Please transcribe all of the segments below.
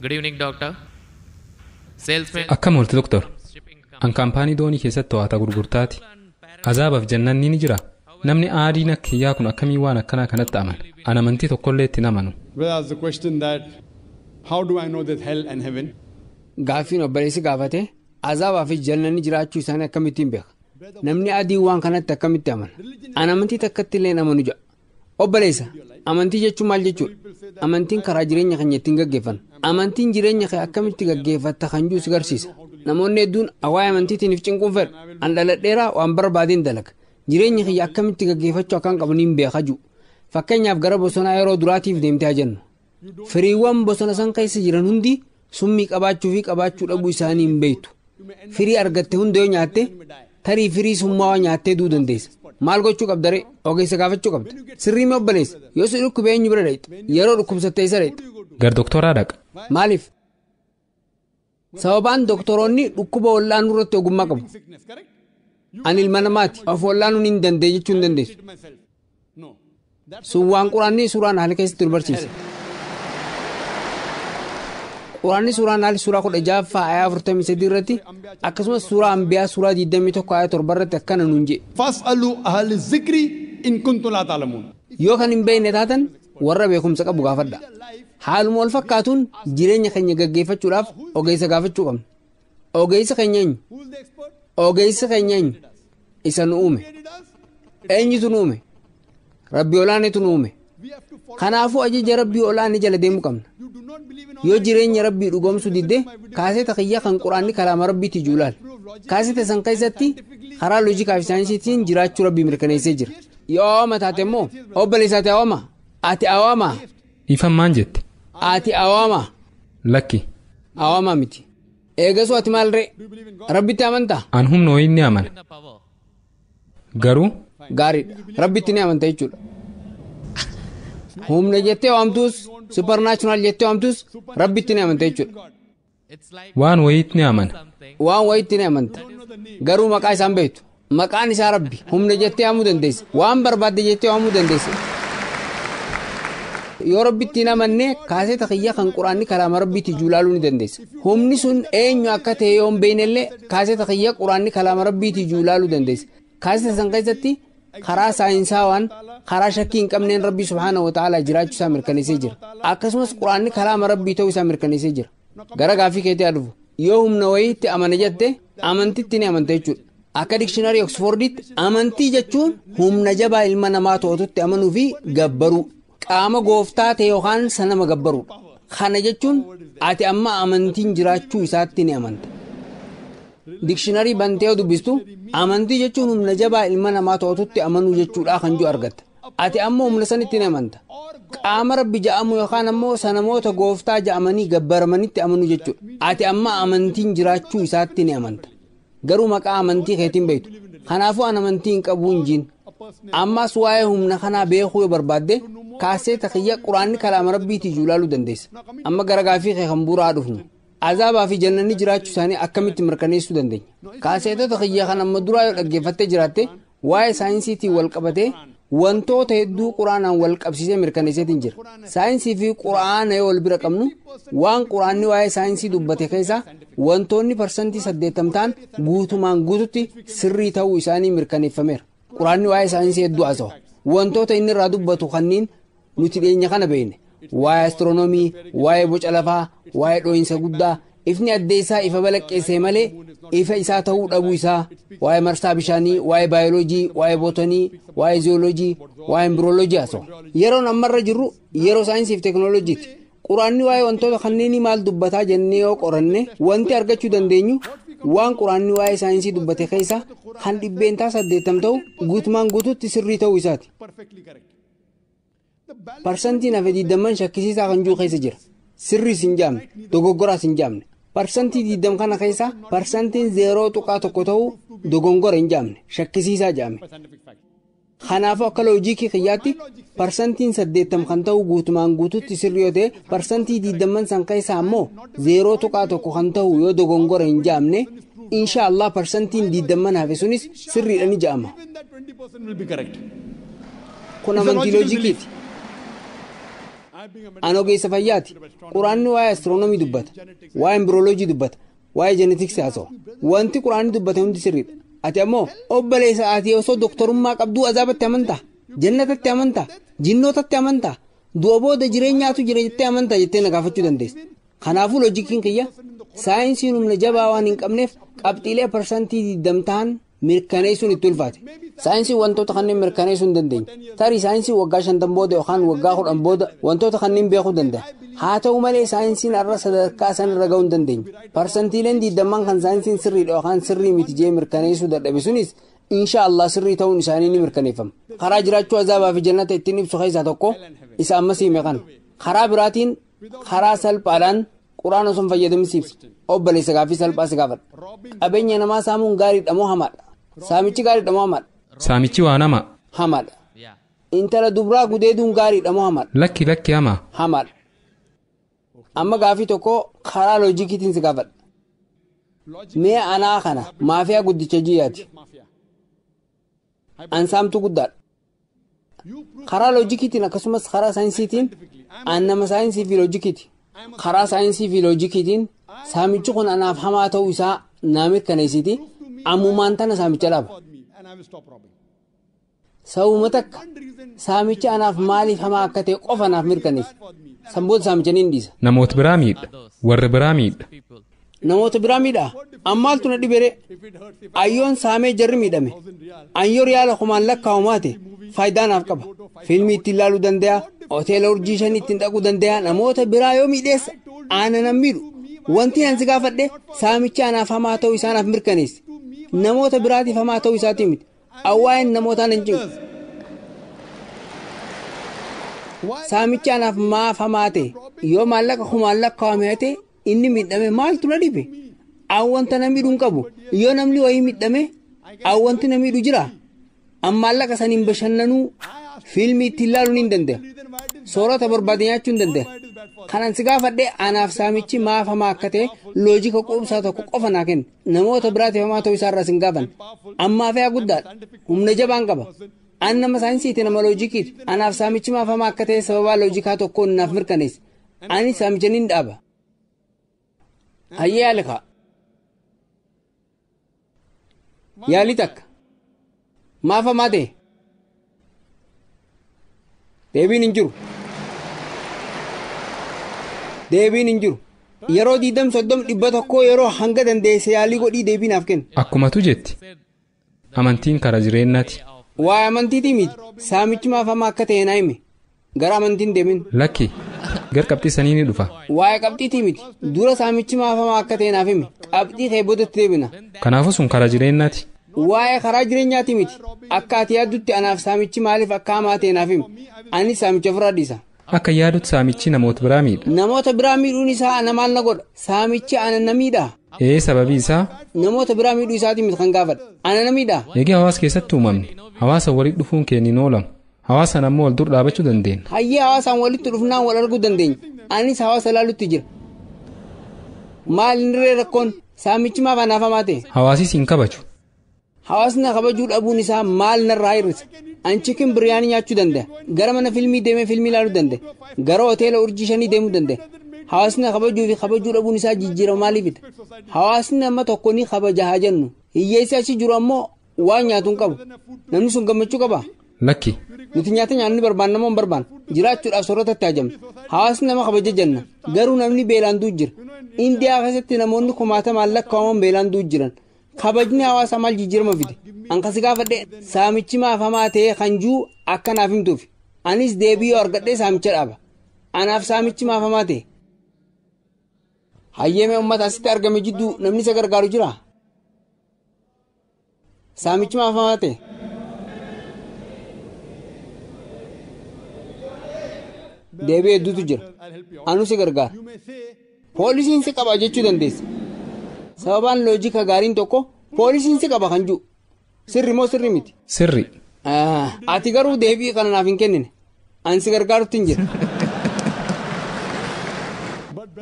Good evening, doctor. Salesman. Akkam oolte doktor? An kaampaanii doonii keessatti to'ata gurgurtaati. Azaabaaf jannanni ni jira. Namni aadiin akka kiyyaa kun akkamii waan akkanaa kanatti amana? An amantii tokkollee itti hin amanu. Brother asked the question that how do I know that hell and heaven? Gaaffiin obboleessi gaafate azaabaa fi jannanni jiraachuu isaanii akkamittiin beeka? Namni adiin waan kanatti akkamitti amana? An amantii takkatti illee hin amanu jedha. Obboleessa, amantii jechuun maal jechuudha? Amantiin karaa jireenya keenya ittiin gaggeeffanna. Amantiin jireenya kee akkamitti gaggeeffatta kan jiru si garsiisa. Namoonni hedduun waa'ee amantiitiin if cinquun fedhu. An dhaladheeraa waan barbaadeen dalaga. Jireenya kiyya akkamitti gaggeeffachuu akkan qabu niin beeka jiru. Fakkeenyaaf gara bosonaa yeroo duraatiif deemtee haa jennu. Firiiwwan bosona san keessa jiran hundi summii qabaachuu fi qabaachuu dhabuu isaanii hin beektu. Firii argatte hunda yoo nyaatte tarii firii summaawaa nyaattee du'uu dandeessa. Maal gochuu qabda ree? Ogeessa gaafachuu qabda. Sirrii mee obboleessa? Yoo si dhukkube eenyu bira dhaqxa? Yeroo dhukkubsatte eessa dhaqxa? Gar doktoraa dhaqa. Maaliif? Sababaan doktoroonni dhukkuba wal'aanuu irratti ogummaa qabu. Ani ilma namaati. Of wal'aanuun hin dandeenye jechuu hin dandeessu. Sun waan quraanni suuraan haala keessatti nu barsiisa. Quraanni suuraan haali suuraa 16ffaa ayaa 43 irratti akkasumas suuraa Ambiyaa suuraa 21 ayaa 7 irratti akkana nuun jedhe. Fas'alu ahli zikri in kuntum laa ta'lamuun. Yoo kan hin beekne taatan warra beekumsa qabu gaafadha. Haaluma wal fakkaatuun jireenya keenya gaggeeffachuudhaaf ogeessa gaafachuu qabna. Ogeessi keenya eenyu? Ogeessi keenya eenyu? Isa nu uume. Eenyutu nu uume? Rabbi olaanetu nu uume. Kanaafuu ajaja Rabbii olaane jala deemuu qabna. Yoo jireenya Rabbii dhugoomsuu didde kaaseta kiyya kan Quraanni kalaama Rabbiiti jiru laal. Kaaseta san keessatti karaa loojikaa fi saayinsiitiin jiraachuu Rabbii mirkaneessee jira. Yoo awaama taate immoo obboleessa ati awaama. Ati awaama. Dhiifama maan jette? Ati awaama. Lakki. Awaama miti. Eegasuu ati maal ree? Rabbitti amantaa? An humna wayii ni amana. Garuu Gaariidha. Rabbitti ni amanta jechuudha. Humna jettee waamtus, supernatural jettee waamtus, Rabbitti ni amanta jechuudha. Waan wayiitti ni amana. Waan wayiitti ni amanta. Garuu maqaa isaan beektu. Maqaan isaa Rabbi. Humna jettee waamuu dandeessa. Waan barbaadde jettee waamuu dandeessa. Yoo Rabbitti hin amanne kaaseta kiyya kan Quraanni kalaama Rabbiitti jiru laaluu ni dandeessa. Humni sun eenyu akka ta'e yoo hin beeknellee kaaseta kiyya Quraanni kalaama Rabbiitti jiru laaluu dandeessa. Kaaseta san keessatti karaa saayinsaawaan karaa shakkii hin qabneen Rabbii subhaanahu wa ta'aalaa jiraachuu isaa mirkaneessee jira. Akkasumas Quraanni kalaama Rabbii ta'uu isaa mirkaneessee jira. Gara gaaffii keetii haa dhufu. Yoo humna wayiitti amana jette amantitti ni amanta jechuudha. Akka dikshinaarii Oksfoordiitti amantii jechuun humna jabaa ilma namaa to'atutti amanuu fi gabbaruu. Qaama gooftaa ta'e yookaan sanama gabbaruudha. Kana jechuun ati amma amantiin jiraachuu isaatti ni amanta. Dikshinaarii bantee yoo dubbistu amantii jechuun humna jabaa ilma namaa to'atutti amanuu jechuudha kan jiru argatta. Ati amma humna sanitti ni amanta. Qaama Rabbi ja'amu yookaan ammoo sanamoota gooftaa ja'amanii gabbaramanitti amanuu jechuudha. Ati amma amantiin jiraachuu isaatti ni amanta. Garuu maqaa amantii keetiin beektu. Kanaafuu an amantii hin qabu hin jiin. Ammas waa'ee humna kanaa beekuu yoo barbaadde kaaseeta kiyya Quraanni kalaama Rabbiitii jiru ilaaluu dandeessa. Amma gara gaaffii kee kan bu'uuraa dhufnu. Azaabaa fi jannanni jiraachuu isaanii akkamitti mirkaneessuu dandeenya? Kaaseetota kiyya kan amma duraa yoo dhaggeeffattee jiraatte waa'ee saayinsiitiin wal qabatee wantoota hedduu Quraanaan wal qabsiisee mirkaneesseetiin jira. Saayinsii fi Quraana yoo wal bira qabnu waan Quraanni waa'ee saayinsii dubbate keessaa wantoonni 80% ta'an guutumaan guututti sirrii ta'uu isaanii mirkaneeffameera. Quraanni waa'ee saayinsii hedduu haasawa. Wantoota inni irraa dubbatu kanneen nuti dhiyeenya kana beekne. Waa'ee astiroonoomii, waa'ee boca lafaa, waa'ee dhoo'insa guddaa, ifni addeessaa ifa balaqqeessee malee ifa isaa ta'uu dhabuu isaa, waa'ee marsaa bishaanii, waa'ee baayoloojii, waa'ee bootanii, waa'ee ziyooloojii, waa'ee embirooloojii haasawa. Yeroon ammarra jirru yeroo saayinsii fi teekinooloojiiti. Quraanni waa'ee wantoota kanneenii maal dubbataa jennee yoo qoranne wanti argachuu dandeenyu waan Quraanni waa'ee saayinsii dubbate keessaa kan 80% ta'u guutumaan guututti sirrii ta'uu isaati. Parsantiin hafe 20 shakkisiisaa kan jiru keessa jira. Sirriis hin jaamne, dogoggoraas hin jaamne. 20% kana keessaa 0.1% ta'uu dogongora hin jaamne, shakkisiisaa jaame. Kanaafuu akka loojiikii kiyyaatti 80% kan ta'u guutumaan guututti sirrii yoo ta'e 20% san keessaa ammoo 0.1 kan ta'u yoo dogongora hin jaamne insha Allah 20% hafe sunis sirriidha ni ja'ama. Kun amantii loojikiiti. An ogeessa fayyaati. Quraanni waa'ee astiroonomii dubbata. Waa'ee embirooloojii dubbata. Waa'ee jenetiksii haasawa. Wanti quraanni dubbate hundi sirriidha. Ati ammoo obboleessa ati osoo doktorummaa qabduu azaabatti amantaa? Jannatatti amantaa? Jinnootatti amantaa? Du'a booda jireenyaatu jira jettee amantaa jettee na gaafachuu dandeessa. Kanaafuu loojikiin kiyya saayinsiin humna jabaa waan hin qabneef qabxiilee 20% ta'an mirkaneessuun itti ulfaate. Saayinsiin wantoota kanneen mirkaneessuu hin dandeenye. Tarii saayinsiin waggaa 50 booda yookaan waggaa 10 booda wantoota kanneen beekuu danda'a. Haa ta'u malee saayinsiin har'a sadarkaa sanarra ga'uu hin dandeenye. 20% kan saayinsiin sirriidha yookaan sirrii miti jee mirkaneessuu dadhabe sunis insha Allah sirrii ta'uun isaanii ni mirkaneeffama. Karaa jiraachuu azaabaa fi jannata ittiin ibsu keessaa tokko isa ammas hime kana. Karaa biraatiin karaa salphaadhaan quraana osoo hin fayyadamsiifne obboleessa gaaffii salphaa si gaafadha. Qabeenya namaa saamuun gaariidha moo hamaadha? Saamichi gaariidha moo hamaadha? Saamichi waan hamaa. Hamaadha. Intala dubraa gudeeduun gaariidha moo hamaadha? Lakki lakki hamaa. Hamaadha. Amma gaaffii tokko karaa loojikiitiin si gaafadha. Mee anaa kana maafiyaa guddicha jiyyaati. An saamtuu guddaadha. Karaa loojikiitiin akkasumas karaa saayinsiitiin an nama saayinsii fi loojikiiti. Karaa saayinsii fi loojikiitiin saamichi kun anaaf hamaa ta'uu isaa naa mirkaneessiti. Ammumaan tana saamicha dhaaba. Sababuma takka saamichi anaaf maaliif hamaa akka ta'e qofa anaaf mirkaneessi. Sanboota saamicha ni dhiisa. Namoota biraa miidha. Warra biraa miidha. Namoota biraa miidhaa? Ammaaltu na dhibere. Ayyoon saamee jarri miidhame. Ayyoo riyaala kumaan lakkaa'umaate faayidaa naaf qaba. Fiilmii ittiin ilaaluu danda'a. Hoteela urjii 5 ittiin dhaquu danda'a. Namoota biraa yoo miidheessa aana nan miidhu. Wanti ani si gaafadhe saamichi anaaf hamaa ta'uu isaa naaf mirkaneessi. Namoota biraatiif hamaa ta'uu isaatii miti. Awwaa'een namootaan hin cinqu. Saamichi anaaf maaf hamaa ta'e yoo maallaqa kumaan lakkaa'ame ta'e inni miidhame maaltu na dhibe? Awwanta na miidhu hin qabu. Yoo namni wayii miidhame awwanti na miidhu jira. An maallaqa saniin bashannanuu fiilmii ittiin ilaaluun hin danda'a. Soorata barbaade nyaachuu hin danda'a. Kanan si gaafadhe anaaf saamichi maaf hamaa akka ta'e loojika quubsaa tokko qofa naa kenna. Namoota biraatiif hamaa ta'uu isaarraa sin gaafan. Ammaa fe'aa guddaadha. Humna jabaan qaba. An nama saayinsiiti nama loojikiiti. Anaaf saamichi maaf hamaa akka ta'e sababaa loojikaa tokkoon naaf mirkaneessa. Ani saamicha nin dhaaba. Hayyee yaali kaa. Yaalii takka. Maaf hamaa ta'e? Deebiin hin jiru. Deebiin hin jiru. Yeroo 20, 30, 100 yeroo hanga dandeesse yaalii godhii deebii naaf kenna. Akkumatu jetti. Amantiin karaa jireenyaati. Waa'ee amantiitii miti. Saamichi maaf hamaa akka ta'e naa hime. Gara amantiin deemin. Lakki. Gar qabxii sanii ni dhufa. Waa'ee qabxiitii miti. Dura saamichi maaf hamaa akka ta'e naaf hime. Qabxii kee boodatti deebina. Kanaafuu sun karaa jireenyaati. Waa'ee karaa jireenyaati miti. Akka ati yaaddutti anaaf saamichi maaliif akka hamaa ta'e naaf hime. Anis saamicha ofirraa dhiisa. Akka yaadutti saamichi namoota biraa miidha. Namoota biraa miidhuun isaa ana maal na godha? Saamichi ana na miidhaa? Ee sababii isaa? Namoota biraa miidhuu isaatii miti kan gaafadha. Ana na miidhaa? Egaa hawaasa keessatti uumamne. Hawaasa walitti dhufuun keenya hin oolamu. Hawaasaan ammoo wal dur dhaabachuu dandeenya. Hayyee hawaasaan walitti dhufnaan wal arguu dandeenya. Anis hawaasa ilaalutti jira. Maal inni ree rakkoon? Saamichi maaf anaaf hamaa ta'e? Hawaasis hin kabaju. Hawaasni kabajuu dhabuun isaa maal narraa hir'isa? An chicken biriyaanii nyaachuu danda'a. Gara mana fiilmii deemee fiilmii ilaaluu danda'a. Gara hoteela urjii 5 deemuu danda'a. Hawaasni kabajuu fi kabajuu dhabuun isaa jijjiirama maaliif fida? Hawaasni nama tokko ni kabaja haa jennu. Hiyyeessi achi jiru ammoo waan nyaatu hin qabu. Namni sun gammachuu qabaa? Lakki. Nuti nyaata nyaannu barbaanna moo hin barbaannu? Jiraachuudhaaf soorata hajamna. Hawaasni nama kabaja jenna. Garuu namni beelaan du'u jira. Indiyaa keessatti namoonni kumaatamaan lakkaa'aman beelaan du'u jiran. Kabajni hawaasaa maal jijjiirama fide? An kasi gaafadhe saamichi maaf hamaa ta'e kan jiru akka naaf himtuuf. Anis deebii yoo argadhe saamicha dhaaba. Anaaf saamichi maaf hamaa ta'e? Hayyeemee uummata asitti argame jidduu namni isa gargaaru jiraa? Saamichi maaf hamaa ta'e? Deebii hedduutu jira. Anu si gargaara. Poolisiin si qaba jechuu dandeessa. Sababaan loojika gaariin tokko poolisiin si qaba kan jiru. Sirri moo sirri miti? Sirri. Ati garuu deebii kana naaf hin kennine. An si gargaarutti hin jira.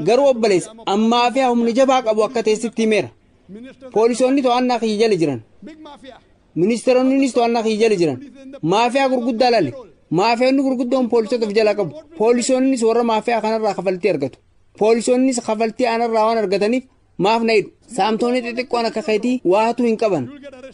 Garuu obboleessa ammaa fi humni jabaa qabu akka teessitti himeera. Poolisoonni to'annaa kiyya jala jiran. Ministeeronnis to'annaa kiyya jala jiran. Maafiyaa gurguddaa laale. Maafiyoonni gurguddoon poolisoota of jalaa qabu. Poolisoonnis warra maafiyaa kanarraa kafaltii argatu. Poolisoonnis kafaltii anarraa waan argataniif maaf na hidhu. Saamtonni xixiqqoon akka keetii waatu hin qaban.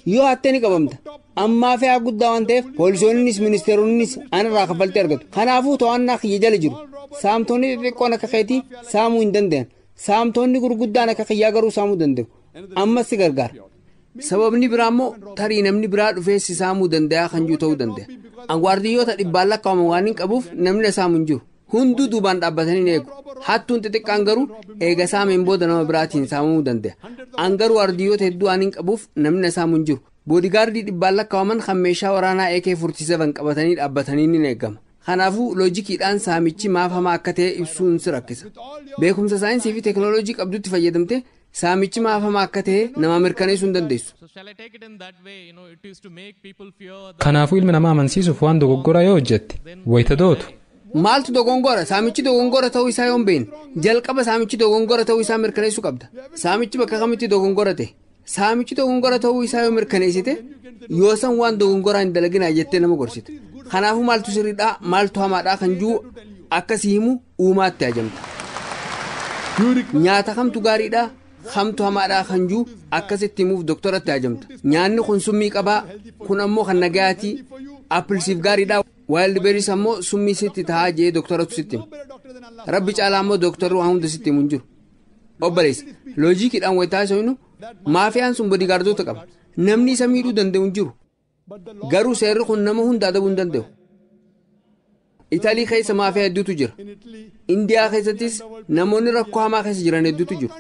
Yoo hatte ni qabamta. An maafiyaa guddaa waan ta'eef poolisoonnis ministeeronnis anarraa kafaltii argatu. Kanaafuu to'annaa kiyya jala jiru. Saamtonni xixiqqoon akka keetii saamuu hin danda'an. Saamtonni gurguddaan akka kiyyaa garuu saamuu danda'u. Ammas si gargaara. Sababni biraa immoo tarii namni biraa dhufee si saamuu danda'a kan jiru ta'uu danda'a. An waardiyyoota dhibbaan lakkaa'aman waan hin qabuuf namni na saamu hin jiru. Hunduu duubaan dhaabbatanii ni eegu. Hattuun xixiqqaan garuu eega saameen booda nama biraatiin saamamuu danda'a. An garuu waardiyyoota hedduu waan hin qabuuf namni na saamu hin jiru. Boodigaardii dhibbaan lakkaa'aman kan meeshaa waraanaa AK-47 qabatanii dhaabbatanii ni eegama. Kanaafuu loojikiidhaan saamichi maaf hamaa akka ta'e ibsuun si rakkisa. Beekumsa saayinsii fi teekinooloojii qabdutti fayyadamte saamichi maaf hamaa akka ta'e nama mirkaneessuu hin dandeessu. So shall I take it in that way? You know, it is to make people fear the Kanaafuu ilma namaa amansiisuuf waan dogoggoraa yoo hojjette wayita dootu. Maaltu dogongora? Saamichi dogongora ta'uu isaa yoo hin beekne jalqaba saamichi dogongora ta'uu isaa mirkaneessuu qabda. Saamichi bakka kamitti dogongora ta'e? Saamichi dogongora ta'uu isaa yoo mirkaneessite yoo san waan dogongoraa hin dalaginaa jettee nama gorsite. Kanaafuu maaltu sirriidhaa maaltu hamaadhaa kan jiru akkasii himu uumaatti ajamta. Nyaata kamtu gaariidhaa kamtu hamaadhaa kan jiru akkasitti himuuf doktoratti ajamta. Nyaanni kun summii qabaa kun ammoo kan nagayaatii appilsiif gaariidhaa wild berries ammoo summii sitti tahaa jee doktoratu sitti hima. Rabbi caalaa ammoo doktorri waan hunda sitti himu hin jiru. Obboleessa loojikiidhaan wayitaa haasofnu maafiyaan sun boodigaardoota qaba. Namni isa miidhuu danda'u hin jiru. Garuu seerri kun nama hunda adabuu hin danda'u. Italii keessa maafiyaa hedduutu jira. Indiyaa keessattis namoonni rakkoo hamaa keessa jiran hedduutu jiru.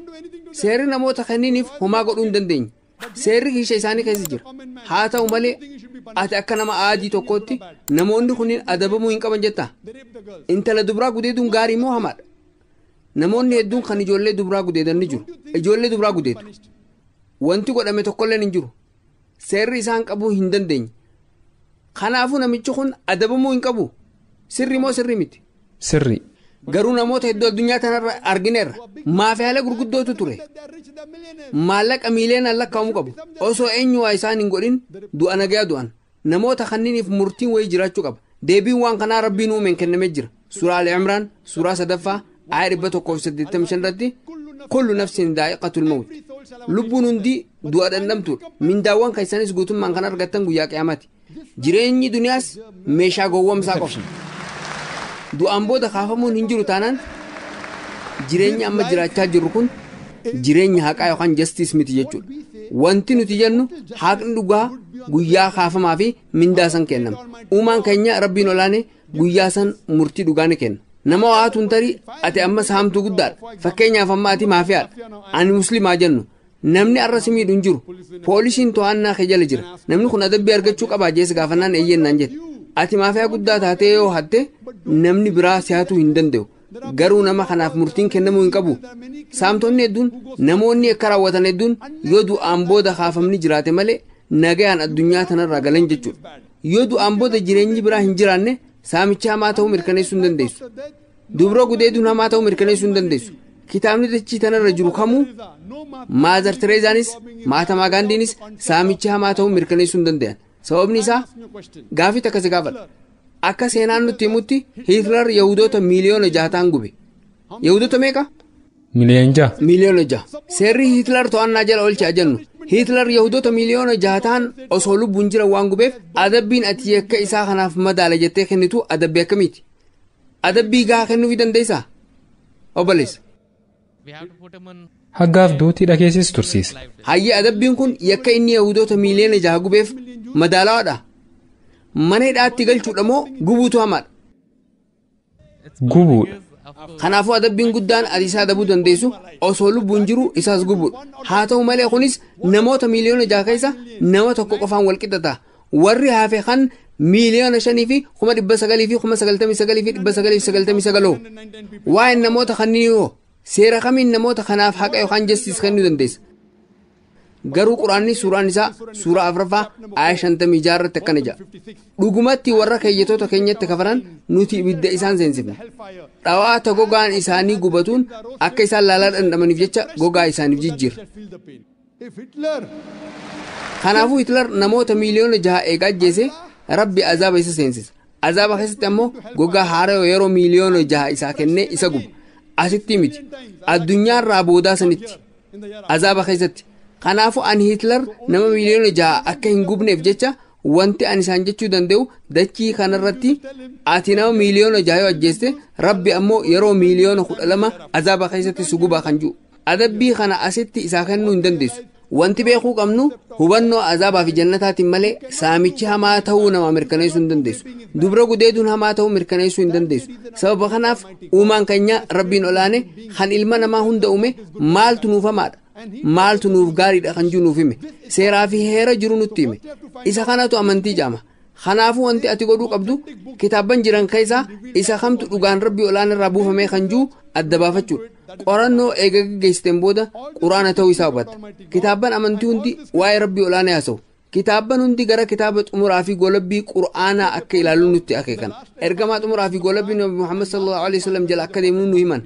Seerri namoota kanniiniif homaa godhuu hin dandeenye. Seerri kiisha isaanii keessa jira. Haa ta'u malee ati akka nama aadii tokkootti namoonni kunniin adabamuu hin qaban jettaa? Intala dubraa gudeeduun gaarii moo hamaadha? Namoonni hedduun kan ijoollee dubraa gudeedan ni jiru. Ijoollee dubraa gudeedu. Wanti godhame tokkolleen hin jiru. Seerri isaan qabuu hin dandeenye. Kanaafuu namichi kun adabamuu hin qabu. Sirri moo sirri miti? Sirri. Garuu namoota hedduu addunyaa tanarra argineerra. Maafiyaalee gurguddootu ture. Maallaqa miiliyoonaan lakkaa'amu qabu. Osoo eenyu waa isaan hin godhin du'a nagayaa du'an. Namoota kanniiniif murtiin wayii jiraachuu qaba. Deebiin waan kanaa rabbiin uumeen kennamee jira. Suuraa Ali Imraan suuraa sadaffaa aaya 185 irratti kullu nafsin daa'iqatul mawt. Lubbuun hundi du'a dhandhamtuudha. Mindaawwan keessanis guutummaan kan argattan guyyaa qiyaamaati. Jireenyi duniyaas meeshaa gowwomsaa qofa. Du'aan booda kaafamuun hin jiru taanaan jireenya amma jiraachaa jirru kun jireenya haqaa yookaan justice miti jechuudha. Wanti nuti jennu haqni dhugaa guyyaa kaafamaa fi mindaa san kennama. Uumaan keenya rabbiin olaane guyyaa san murtii dhugaa ni kenna. Nama waatuun tarii ati amma saamtuu guddaadha. Fakkeenyaaf amma ati maafiyaadha. Ani musliimaa jennu. Namni arra si miidhu hin jiru. Poolisiin to'annaa kee jala jira. Namni kun adabbii argachuu qabaa jees gaafannaan eeyyennaan jette. Ati maafiyaa guddaa taatee yoo hatte namni biraa si hatuu hin danda'u. Garuu nama kanaaf murtiin kennamuu hin qabu. Saamtonni hedduun namoonni akka raawwatan hedduun yoo du'aan booda kaafamni jiraate malee nagayaan addunyaa tanarraa galan jechuudha. Yoo du'aan booda jireenyi biraa hin jiraanne saamichi hamaa ta'uu mirkaneessuu hin dandeessu. Dubroo gudeeduun hamaa ta'uu mirkaneessuu hin dandeessu. Kitaabni dachii tanarra jiru kamuu Maazar Tereezaanis Maatamaa Gaandiinis saamichi hamaa ta'uu mirkaneessuu hin danda'an. Sababni isaa gaafii takka si gaafadha. Akka seenaan nutti himutti Hitler Yahudoota 6 miliyoona ta'an gube. Yahudoota meeqa? 6 miliyoona. 6 miliyoona. Seerri Hitler to'annaa jala oolche jennu. Hitler Yahudoota 6 miliyoona ta'an osoo lubbuun jiran waan gubeef adabbiin ati yakka isaa kanaaf madaala jettee kennitu adabbii akkamiiti? Adabbii gahaa kennuufii dandeessaa? Obboleessa. We have to put him on Haggaaf duutii dhageessis tursiisa. Hayyee adabbiin kun yakka inni Yahudoota 6 miliyoona gubeef madaalawaadha. Mana hidhaatti galchuudha moo gubuutu hamaadha? Gubuudha. Kanaafuu adabbiin guddaan ati isaa adabuu dandeessu osoo lubbuun jiru isaas gubuudha. Haa ta'u malee kunis namoota 6 miliyoona keessa nama tokko qofaan wal qixxata. Warri hafe kan 5,999,999 waa'een namoota kanneen hoo seera kamiin namoota kanaaf haqa yookaan justice kennuu dandeessa? Garuu quraanni suuraan isaa suuraa afuraffaa aaya 56 irratti akkana jedha. Dhugumatti warra keeyyatoota keenyatti kafaran nuti ibidda isaan seensifne. Dhawaata gogaan isaanii gubatuun akka isaan laalaa dhandhamaniif jecha gogaa isaaniif jijjiira. Kanaafuu Hitler namoota 6 miliyoona eega ajjeese rabbi azaaba isa seensisa. Azaaba keessatti ammoo gogaa haaraya yeroo 6,000,000 isaa kennee isa guba. Asitti miti, addunyaarraa boodaa sanitti azaaba keessatti. Kanaafuu ani Hitler nama 6,000,000 akka hin gubneef jecha wanti ani isaan jechuu danda'u, dachii kanarratti ati nama 6,000,000 yoo ajjeeste, Rabbi ammoo yeroo 12,000,000 azaaba keessatti si gubaa kan jiru. Adabbii kana asitti isaa kennuu hin dandeessu. Wanti beekuu qabnu, hubannoo azaabaa fi jannataatiin malee saamichi hamaa ta'uu nama mirkaneessuu hin dandeessu. Dubra gudeeduun hamaa ta'uu mirkaneessuu hin dandeessu. Sababa kanaaf uumaan keenya Rabbiin olaane kan ilma namaa hunda uume, maaltu nuuf hamaadha, maaltu nuuf gaariidha kan jiru nuuf hime, seeraa fi heera jiru nutti hime. Isa kanatu amantii jaama. Kanaafuu wanti ati godhuu qabdu, kitaabban jiran keessaa isa kamtu dhugaan Rabbii olaanaa irraa buufamee kan jiru adda baafachuudha. Qorannoo eega gaggeessiteen booda Quraana ta'uu isaa hubatta. Kitaabban amantii hundi waa'ee Rabbii olaanaa haasa'u. Kitaabban hundi gara kitaaba xumuraa fi golabbii Qur'aanaa akka ilaalu nutti akeekan. Ergamaa xumuraa fi golabbii Nabi Muhammad sallallahu alaihi wasallam jala akka deemnu nu himan.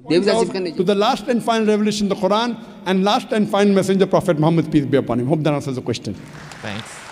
Deebisaa siif kenna. To the last and final revelation, the Quran, and last and final messenger, Prophet Muhammad, peace be upon him. Hope that answers the question. Thanks.